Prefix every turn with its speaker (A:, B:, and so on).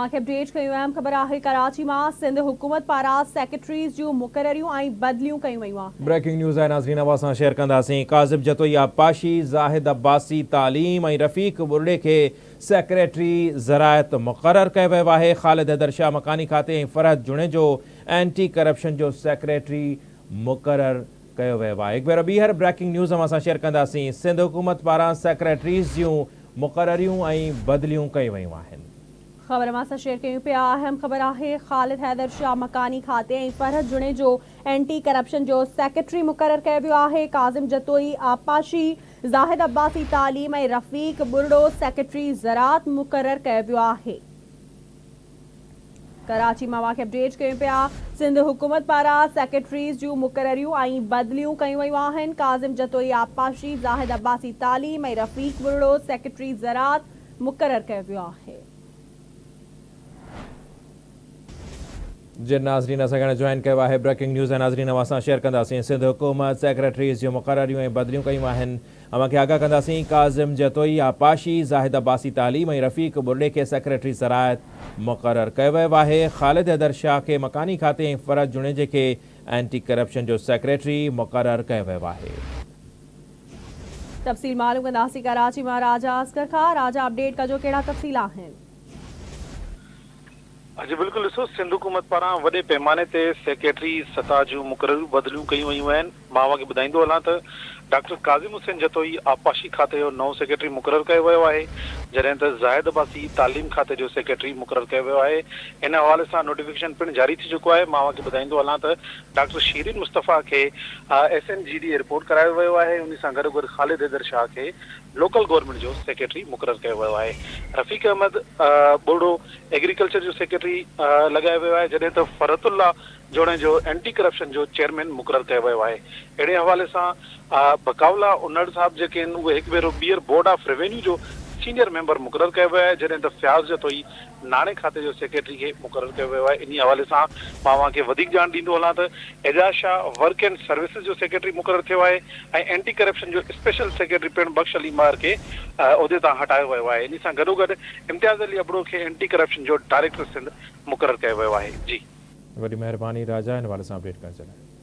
A: اوهان کي اپڊيٽ ڪيون اهم خبر آهي ڪراچي مان سنڌ حڪومت پاران سيڪريٽريز جون مقرريون ۽ بدليون ڪيون ويون آهن.
B: بريڪنگ نيوز آهي ناظرين اوهان سان شيئر ڪنداسين ڪاظم جتوئي آبپاشي، زاهد عباسي تعليم ۽ رفيق ٻرڙي کي سيڪريٽري زراعت مقرر ڪيو ويو آهي، خالد حيدر شاهه مڪاني کاتي ۽ فرحت جوڻيجو اينٽي ڪرپشن جو سيڪريٽري مقرر ڪيو ويو آهي. هڪ ڀيرو ٻيهر بريڪنگ نيوز اوهان سان شيئر ڪنداسين سنڌ حڪومت پاران سيڪريٽريز جون مقرريون ۽ بدليون ڪيون ويون آهن.
A: خبر اوهان سان شيئر ڪيون پيا اهم خبر آهي خالد حيدر شاهه مڪاني کاتي ۽ فرحت جوڻيجو اينٽي ڪرپشن جو سيڪريٽري مقرر ڪيو ويو آهي ڪاظم جتوئي آبپاشي زاهد عباسي تعليم ۽ رفيق ٻرڙو سيڪريٽري زراعت مقرر ڪيو ويو آهي ڪراچي مان اوهان کي اپڊيٽ ڪيون پيا سنڌ حڪومت پاران سيڪريٽريز جون مقرريون ۽ بدليون ڪيون ويون آهن ڪاظم جتوئي آبپاشي زاهد عباسي تعليم ۽ رفيق ٻرڙو سيڪريٽري زراعت مقرر ڪيو ويو آهي.
B: جن ناظرين اسان کي هاڻي جوائن ڪيو آهي بريڪنگ نيوز ۽ ناظرين اوهان سان شيئر ڪنداسين سنڌ حڪومت سيڪريٽريز جون مقرريون ۽ بدليون ڪيون آهن اوهان کي آگاهه ڪنداسين ڪاظم جتوئي آبپاشي زاهد عباسي تعليم ۽ رفيق ٻرڙي کي سيڪريٽري زراعت مقرر ڪيو ويو آهي خالد حيدر شاهه کي مڪاني کاتي ۽ فرحت جوڻيجي کي اينٽي ڪرپشن جو سيڪريٽري مقرر ڪيو ويو آهي.
A: تفصيل معلوم ڪنداسين ڪراچي مان راجا اصغر کان راجا اپڊيٽ ڪجو ڪهڙا تفصيل آهن.
C: جي بلڪل ڏسو سنڌ حڪومت پاران وڏي پيماني تي سيڪريٽري سطح جون مقرريون بدليون ڪيون ويون آهن مان اوهان کي ٻڌائيندو هلان ته ڊاڪٽر ڪاظم حسين جتوئي آبپاشي کاتي جو نئون سيڪريٽري مقرر ڪيو ويو آهي جڏهن ته زاهد عباسي تعليم کاتي جو سيڪريٽري مقرر ڪيو ويو آهي ان حوالي سان نوٽيفڪيشن پڻ جاري ٿي چڪو آهي مان اوهان کي ٻڌائيندو هلان ته ڊاڪٽر شيرين مصطفيٰ کي ايس اين جي ڊي ايئرپورٽ ڪرايو ويو آهي، انهي سان گڏوگڏ خالد حيدر شاهه کي لوڪل گورنمينٽ جو سيڪريٽري مقرر ڪيو ويو آهي، رفيق احمد ٻرڙو ايگريڪلچر جو سيڪريٽري لڳايو ويو آهي، جڏهن ته فرحت الله جوڻيجو اينٽي ڪرپشن جو چيئرمين مقرر ڪيو ويو آهي. اهڙي حوالي سان بقاء الله انڙ صاحب جيڪي آهن اهي هڪ ڀيرو ٻيهر بورڊ آف ريونيو جو سينيئر ميمبر مقرر ڪيو ويو آهي، جڏهن ته فياض جتوئي ناڻي کاتي جو سيڪريٽري کي مقرر ڪيو ويو آهي انهي حوالي سان مان اوهان کي وڌيڪ ڄاڻ ڏيندو هلان ته Ejaz Shah work and services جو سيڪريٽري مقرر ٿيو آهي ۽ اينٽي ڪرپشن جو اسپيشل سيڪريٽري پڻ بخش علي مهر کي عهدي تان هٽايو ويو آهي انهي سان گڏوگڏ امتياز علي ابڙو کي اينٽي ڪرپشن جو ڊائريڪٽر سنڌ مقرر ڪيو ويو آهي جي.
B: وڏي مهرباني راجا ان حوالي سان اپڊيٽ ڪرڻ جي لاء.